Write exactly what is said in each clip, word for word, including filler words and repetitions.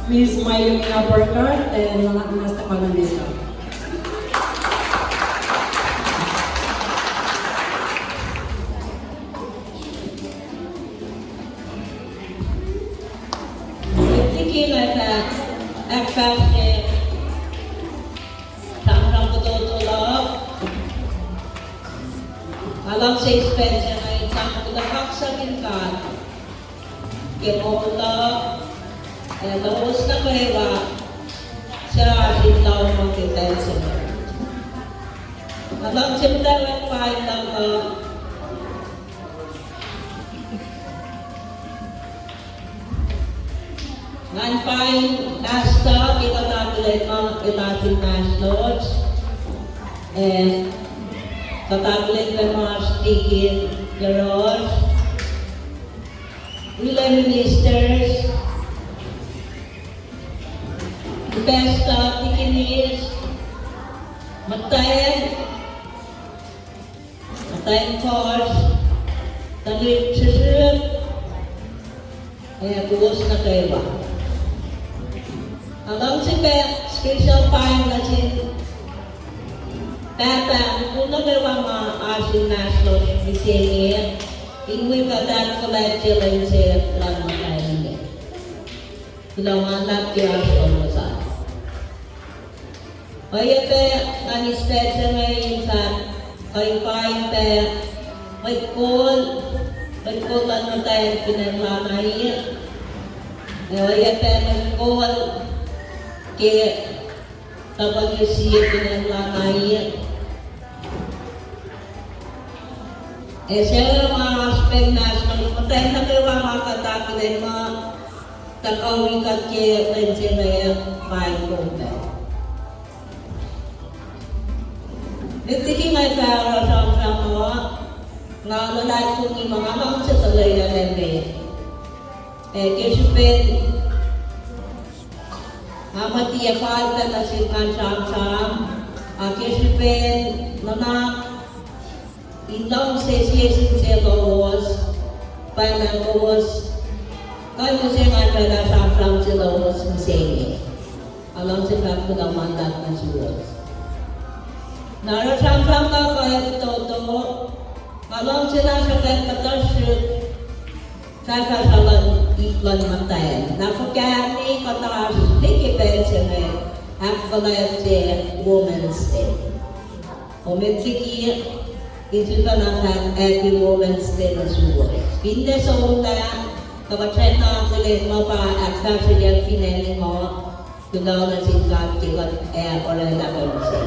Miss Mailumina Borkart, eh, Master Colonel. Tiki nga fah ahkfahsrye sramsram fototo luhk. Nga luhngse spend se nga in sang kuloh kaksakihn God ke moul luhk, ac lowos nuh kwewa suc oasr in lohm ke pacl se inge. Nga luhngse muhtwacwacack paing luhk uh. Ngan paing pastor ke kuht akihlen ma el oasr inmahsrlosr, ac kuht akihlen pac ma oasr tikin yohrohsr, ule ministers, pastor, tikinis, muhtwacn, muhtwacn fuhsr, tuhlihk srihsrihk, ac kowos nuh kwewa. Nga luhngse pac special paing nuh sin pahpah mukul nuh kwewa ma oasr inmahsrlosr mihsenge, in wi kuht ahkfuhlwactye lwen se luhn muhtwacn inge. Kuloh ma luhlahp ke oasr lowos an. Oacyacpac ngan eis pacl se inge in fahk kuh in paing pac mwet kol, mwet kol luhn muhtwacn fin acn Lana ah. Ac oacyacpac mwet kol ke W C A fin acn Lana ah. Ac suc ma oasr pacl mas muhtwacn nuh kwewa ma kuht akihlen ma tuhkuh wi kuht ke lwen se inge, paing kom pac. Met liki nga fah oruh sramsram uh, nga luhlahlfongi muh nga luhngse tuhleyucklac met. Ac ke srihpen nga muh tiac fal pac nuh sihk ngan sramsram, a ke srihpen nuhnak in luhngse sie sin sie lowos, pacna kowos kuh in use ngan oraclah sramsram se lowos mihsenge. Nga luhngse fahk kuloh ma luhlahp nuh suwos. Na oruh sramsram luhk uh fototo, nga luhngse na sruhkwack kuhtuh srihk fahfahsruh luhn ip luhn muhtwacn. Na fuhkah me kuht oasr ne ke pacl se inge ahkfuhlwactye Women's Day. Kom met liki, in sifilpacna fahk Happy Women's Day nuh suwos. Finne somlah, kuh kuht srackna akihlen muh pa ahkfahsryeyuck fin acn inge, kuloh nuh sin God ke kuht ac oraclah kom se.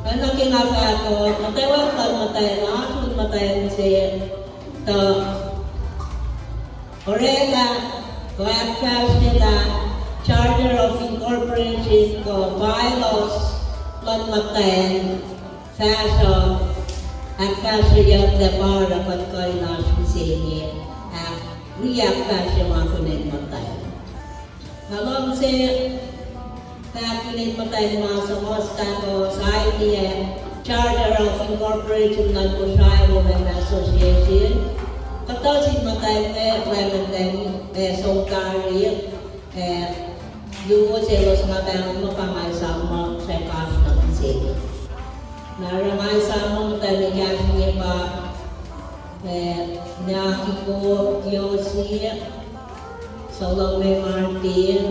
Oacna ke nga fahk uh, muhtwacwacack luhn muhtwacn, oasr un muhtwacn se, tuh oraclah, kuh ahkfahsryelah Charter of Incorporation kuh bylaws luhn muhtwacn, fahsruh, ahkfahsryeyucklac pa oruh kuht kuh in oasr mihsenge, ahk, wi ahkfahsrye ma kunen muhtwacn. Nga luhngse fahk kunen muhtwacn ma suhmuhslah kuh saini ac Charter of Incorporation luhn Kosrae Women Association. Kuhtuh sin muhtwacn me wacngihnlac, eh, som tari, eh, luo selos nga pahngon muh pa nga esam muh srwack oasr nuh mihsenge. Na oruh nga esam muh muhtwacn ekahsr inge pa, eh, Nakiko Kiyoshi, Salome Martin,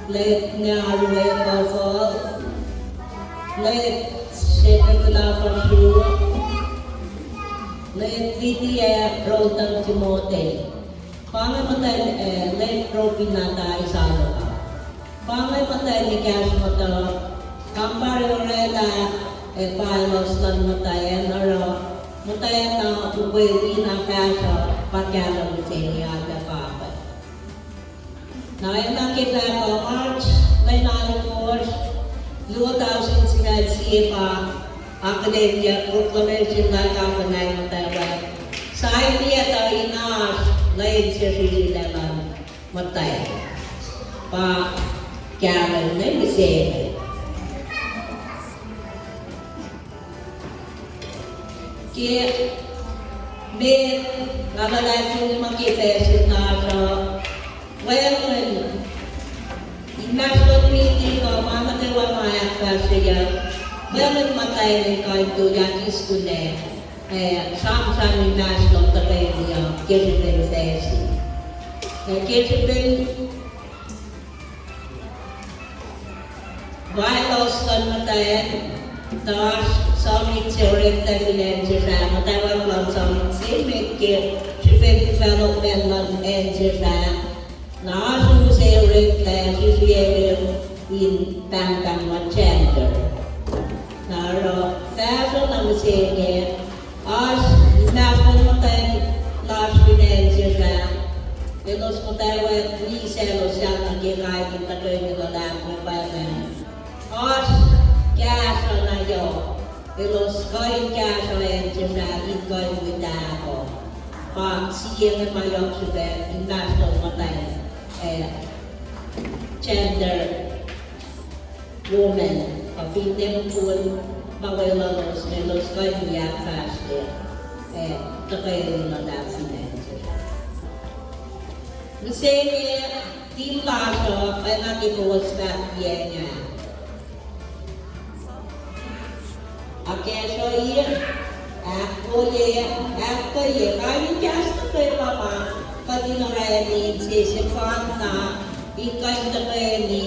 late Narue Kofo, late Shepetula Foshu, late Lydia Rolton Timothy. Pa inge muhtwacn, eh, late Robinah Taisaloka. Pa inge muhtwacn ekahsr muhtuhn kampare oraclah, eh, bylaws luhn muhtwacn, oruh muhtwacn uh ukwe wi na fahsruh pa kahlwem se inge arlac pahpah. Na oacna ke fahk uh, March lwen alkosr, luo tausin singucul sie pa akihlenyuck proclamation luhn governor muhtwacwacack. Saini ac tuh in oasr lwen se srihsrihklac luhn muhtwacn. Pa kahlwem nuh mihsenge. Ke Met, nga luhlahlfongi ma ke facsin lasr uh, wacngihn inmahsrlon miting kuh ma nuh kwewa ma ahkfahsryeyuck, wacngihn muhtwacn in kuh in tuyak eis kunac, ac sramsram inmahsrlon tuhkweni uh ke srihpen facsin. Ac ke srihpen bylaws luhn muhtwacn, tuh oasr summit se oreklac fin acn Sesr ah, muhtwacwacack luhn summit se met ke srihpen development luhn acn Sesr ah. Na oasr u se oreklac srihsrihk in pahngpahng ma gender. Na oruh fahsruh na mihsenge, oasr inmahsrlon muhtwacn lasr fin acn Sesr ah, elos muhtwacwacack wisaclos sahk nuh ke kain in tuhkweni luhlahp me pwacnwacng. Oasr kahsruh na yohk, elos kuh in kahsruh acn Sesr ah in kuh in wi tahfuh. Pa sie inge ma yohk srihpac inmahsrlon muhtwacn, eh, gender, women, kuh finne mukul, ma weluhlos, elos kuh in wi ahkfahsrye, eh, tuhkweni luhlahp fin acn Sesr ah. Mihsenge, team lasr uh, oacna ke kowos fahk iyacn ah, akacsruhi, ahkwoye, ahkkweye, kain in kahs nuh kwewa ma kuht in orani in sesefanna, in kuh in tuhkweni,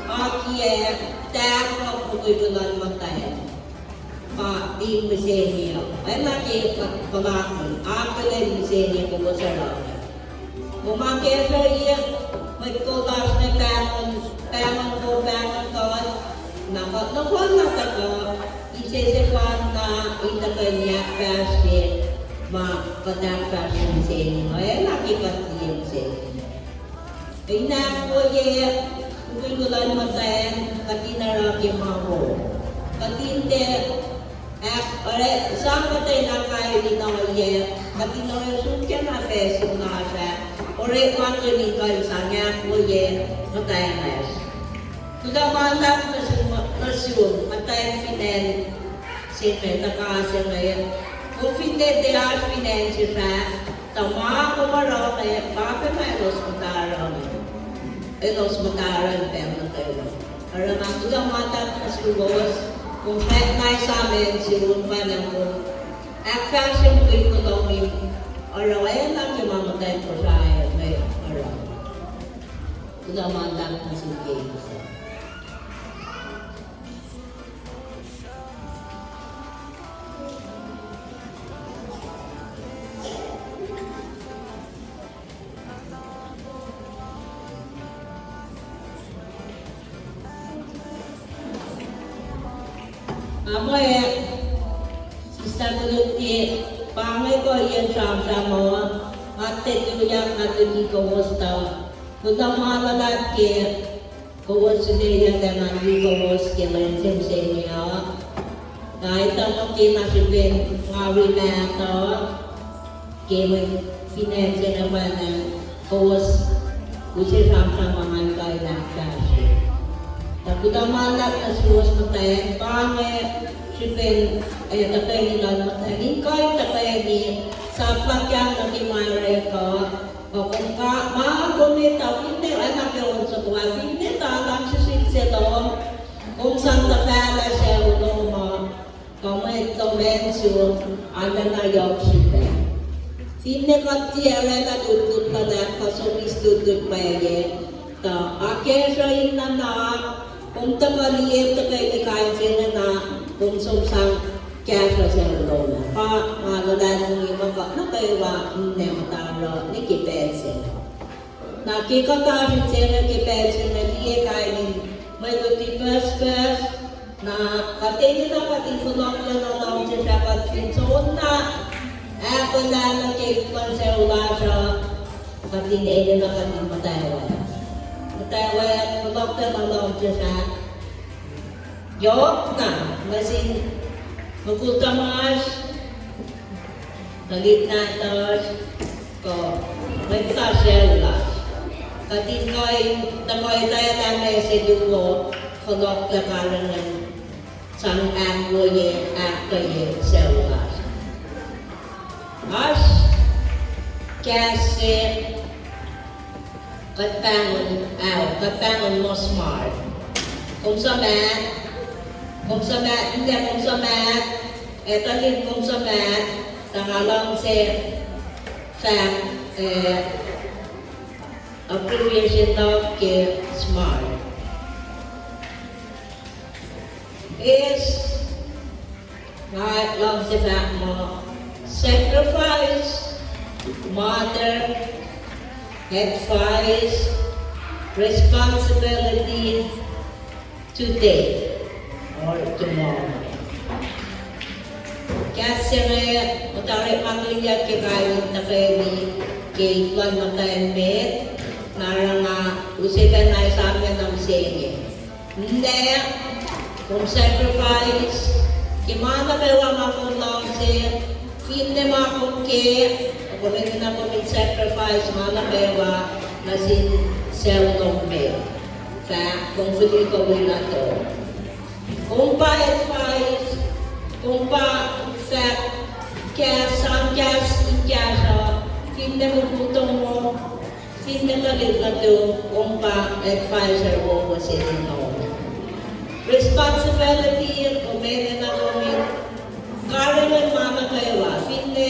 akiyac, tahpuhk mukwikwi luhn muhtwacn. Pa team mihsenge uh, oacna ke puhlakihn, akihlen mihsenge kowos oruh. Kom akacsruhi, mwet kol lasr inge pahngon, pahngon kom, pahngon kuht, na kuht nohfohnna tuhkuh in sesefanna, in tuhkweni ahkfahsrye ma kuht ahkfahsrye mihsenge, oacna ke kuht liye mihsenge. In ahkwoye mukwikwi luhn muhtwacn, kuht in oruh ke ma wo. Kuht in tiac ahk, oruh sang kuhtwena kain in ohiyac, kuht in oruh suk ke na facsin lasr ah, orekmakihn in kuh in sang ahkwoye muhtwacn lasr. Kuloh ma luhlahp nuh sum, nuh sum, muhtwacn fin acn se inge, tuhka se inge. Kom finne tiac oasr fin acn Sesr ah, tuh ma kom oruh inge, pa pacna elos muhta oruh inge. Elos muhta oruh in pacl nuh kwewa. Oruh nga kuloh ma luhlahp nuh suwos, kom fahk na esam acn sum pacna kom ahkfahsrye mukwikwi lom in oruh oacna ke ma muhtwacn Kosrae inge oruh. Kuloh ma luhlahp nuh sum ke Nga mwe, Sister Kuluki, pa inge kuh in sramsram uh, nga tiac tuyak na luti kowos tuh. Kuloh ma luhlahp ke kowos suleyuck lah nga wi kowos ke lwen se mihsenge uh. Nga etuh muh ke na srihpen nga wi mahtuh ke mwe finance na pwacnwacng kowos use sramsram ma ngan kuh in ahkfahsrye. Tuh kuloh ma luhlahp nuh suwos muhtwacn, pa inge srihpen, eh, tuhkweni luhn muhtwacn in kuh in tuhkweni sapluhkyang nuh ke ma orek uh, kuh kom, ma kom etuh finne, oacna ke on soko ah, finne tuh luhngse sihk se lom, kom sang tuhfahlah sucu lom uh, kuh mwet lom acn sum, arulacna yohk srihpac. Finne kuht tiac oraclah lutlut luhlahp kuh som eis lutlut pwacye, tuh akacsruhi na na, kom tuhkuh liye tuhkweni kain se inge na, kom som sang kahsruh sucu lom ah. Pa nga luhlahlfongi muh kuht nuh kwewa ninac muhta oruh nwe ke pacl se inge. Na ke kuht oasr inse inge ke pacl se inge, liye kain in mwe luti pucspucs, na kuht enenuh kuht in fohlohklac nuh lohm sesr ah, kuht fin soenna ahkolah nuh ke luhn sucu lasr uh, kuht in enenuh kuht in muhtwacwacack. Muhtwacwacack, fohlohklac nuh lohm sesr ah. Yohk na nuh sin mukul tuhmasr, tuhlihk nahtuhsr, kuh mwet lasr sucu lasr. Kuht in kuh in tuhkuh etwaclah ma se luo, fohlohklac karihngihn, sang ahkwoye, ahkkweye sucu lasr. Oasr kahs se, kuht pahngon, ah, kuht pahngon muh smart. Kom suhmaht, kom suhmaht, ninac kom suhmaht, ac tuhlihk kom suhmaht, tuh nga luhngse fahk, eh, abbreviation luhk ke smart. S, nga luhngse fahk muh sacrifice, mother, advice, responsibility, today or tomorrow. Kahs se inge, muhta orekmakihnyuck ke kain in tuhkweni ke ip luhn muhtwacn met, na oruh nga use pac na esamwack nuh mihsenge. Ninac, kom sacrifice ke ma nuh kwewa ma kom luhngse, finne ma kom ke, kom enenuh kom in sacrifice ma nuh kwewa nuh sin sucu lom met. Fahk kom fihli kuh wi nuh to. Kom pa advice, kom pa fahk kahs, sang kahs in kahsruh, finne mukul tomom, finne tuhlihk nuhtum, kom pa advisor wowo se nuh lom. Responsibility, kom enenuh kom in karihngihn ma nuh kwewa, finne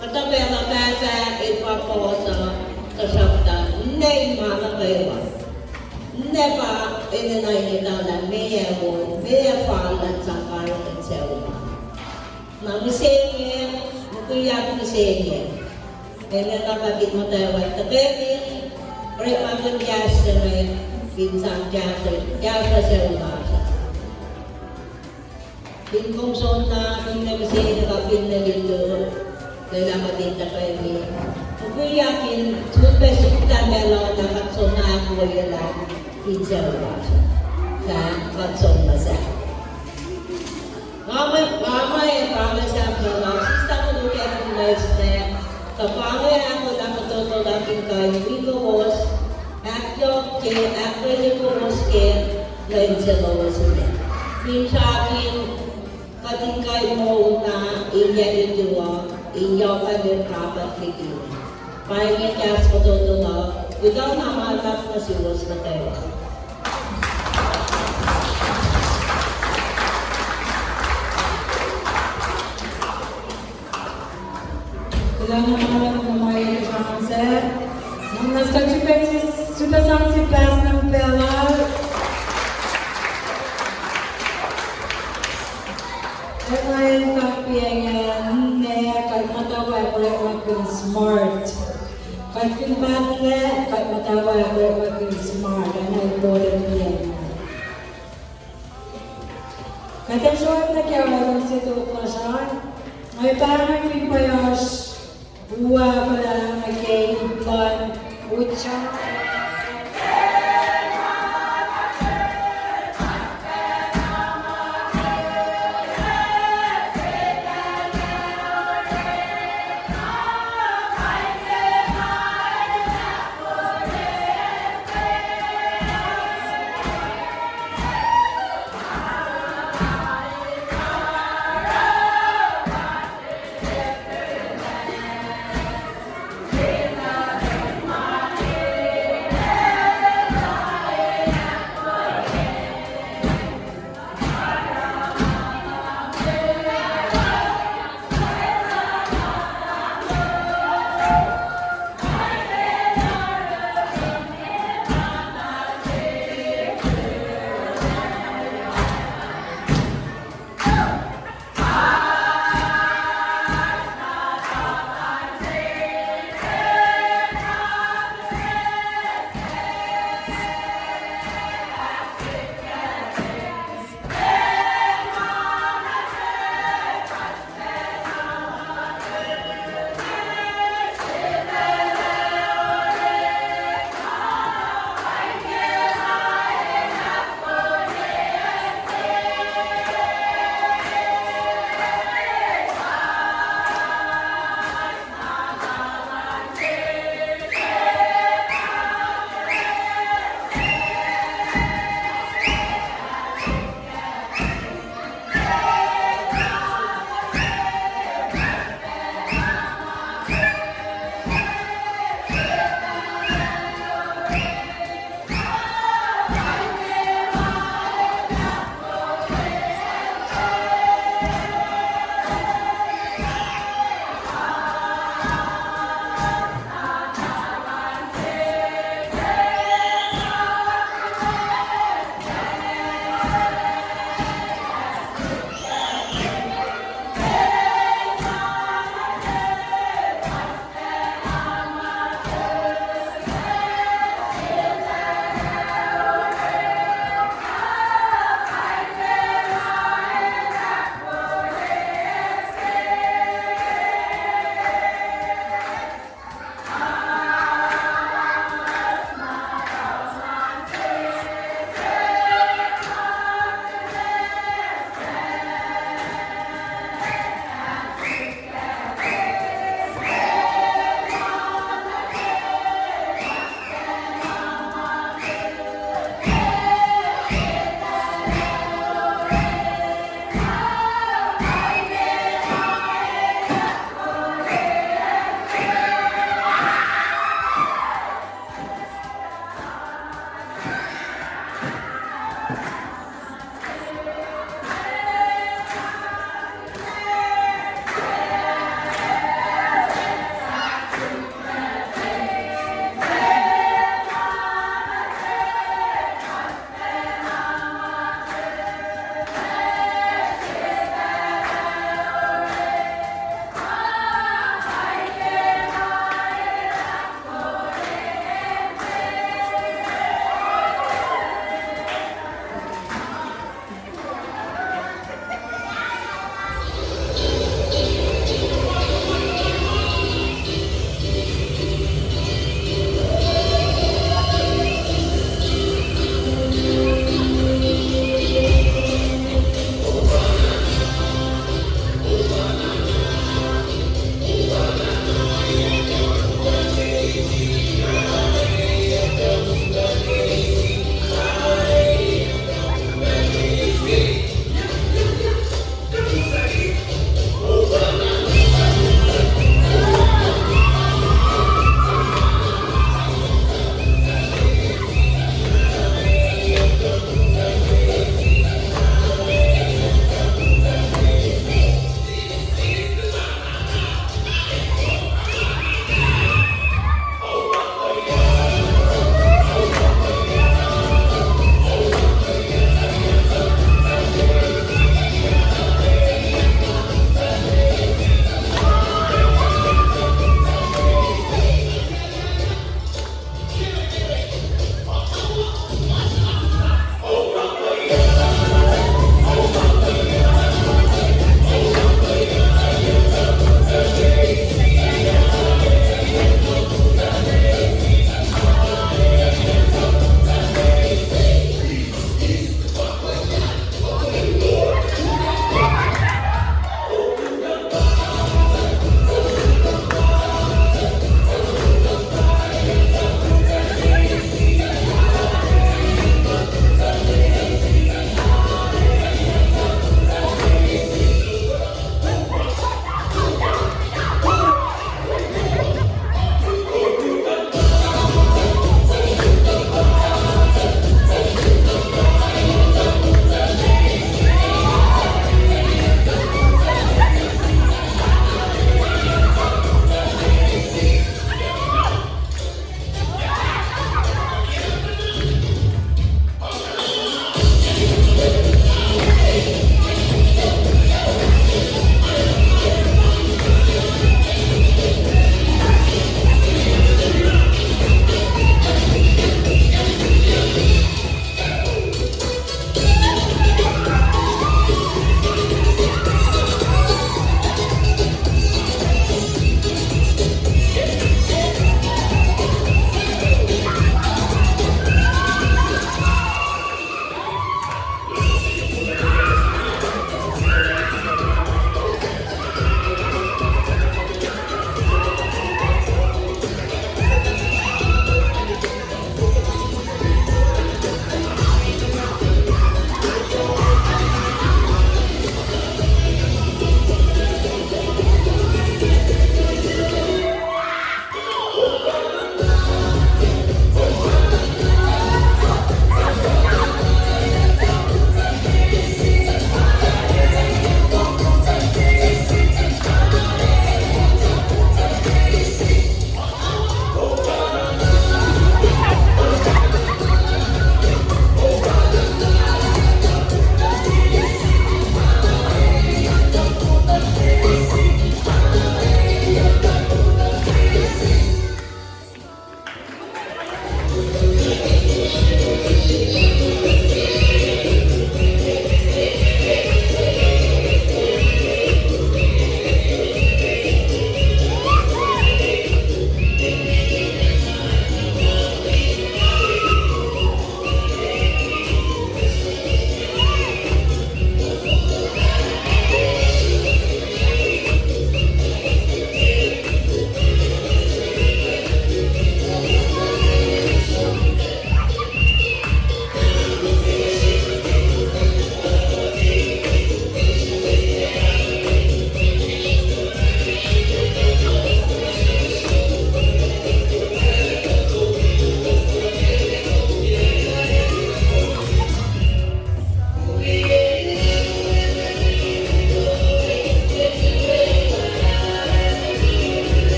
kuhtuh pacl uh pahpah el pa boss uh, tuhsruhktuh ninac in ma nuh kwewa. Ninac pa enenuh in etuh lah meac wo, meac fal luhn sang karihngihn sucu lal. Na mihsenge, mukwiyak mihsenge, enenuh kuht in muhtwacwacack tuhkweni orekmakihn kahs se inge, fin sang kahsruh, kahsruh sucu lasr uh. Fin kom soenna, finne mihsenge kuh finne lutu, lwelah kuht in tuhkweni mukwiyak in sulpac suk lah meac luhn kuht soenna ahkwoyelah in sucu lasr uh. Fahk kuht soenna sahk. Nga mwe, nga mwe, nga mwe sahflah, sista koluk ac fin loes ne, kuh pa inge ahkolah fototo luhk in kuh in wi kowos, ahkyohkye, ahkkweye kowos ke lwen se lowos inge. Finsrak in kuht in kuh in moulna in yac lutu uh, in yohk pac mwet kapwack liki. Pa inge kahs fototo luhk, kuloh na ma luhlahp nuh suwos nuh kwewa. Kuloh na ma luhlahp nuh sin mwet sramsram se. Nuhnak srihpac, srihpac sang sihpac nuh pacl uh. Ac nga in fahk piacnge, ninac, kuht muhtwacwacack orekmakihn smart. Kuht fin pahtlac, kuht muhtwacwacack orekmakihn smart, ac na important piacnge. Kuht ac sroang nuh ke alu se tok lasr an, nga pahngon fin pwacye oasr u ahkolah nuh ke ip luhn utyak.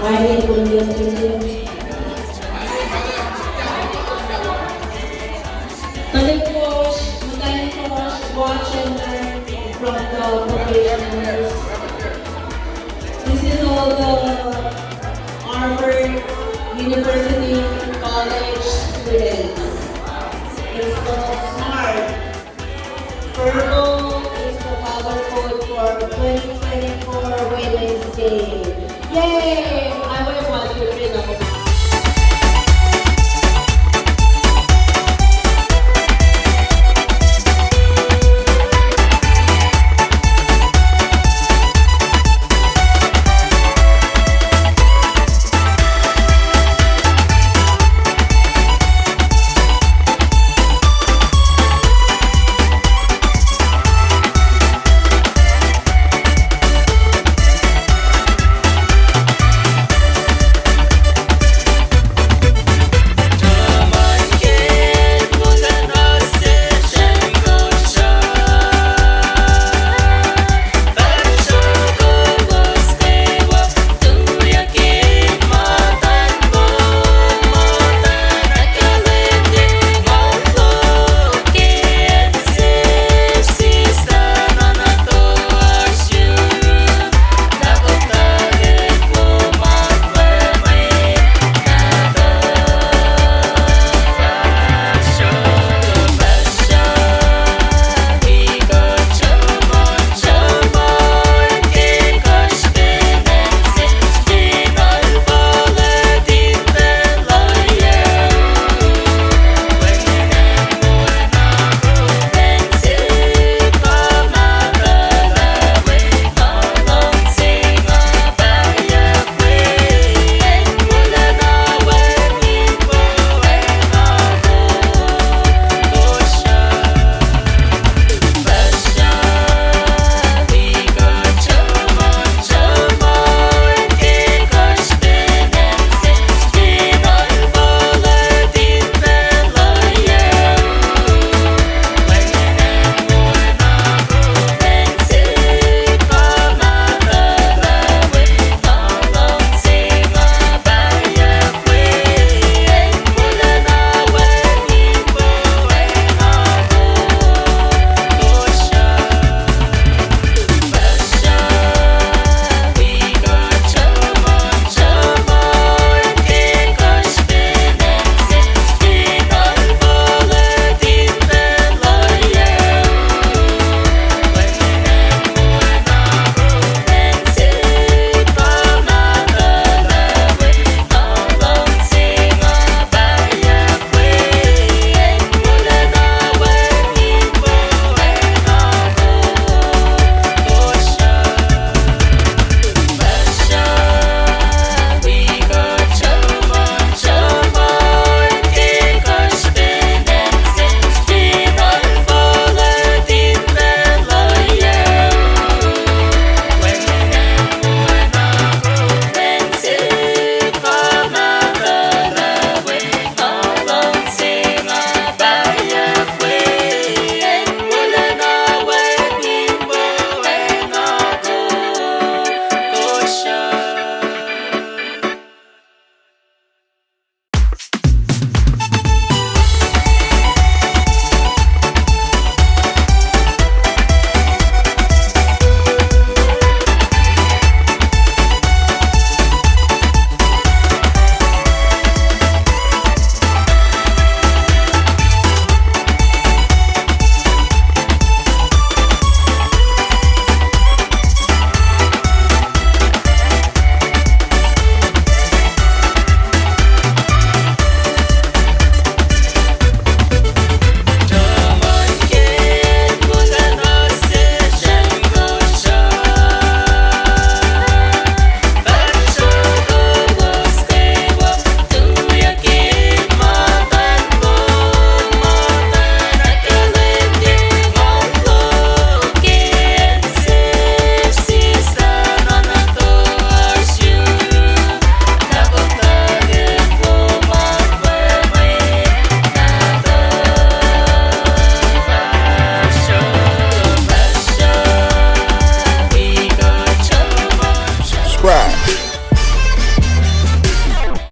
Finally, William William. Tuhlihk Kosh, Mechanic Kosh, watch and learn from the professionals. This is all the Harvard University College students. It's called smart. Purple is the color code for twenty twenty-four Women's Day. Yay!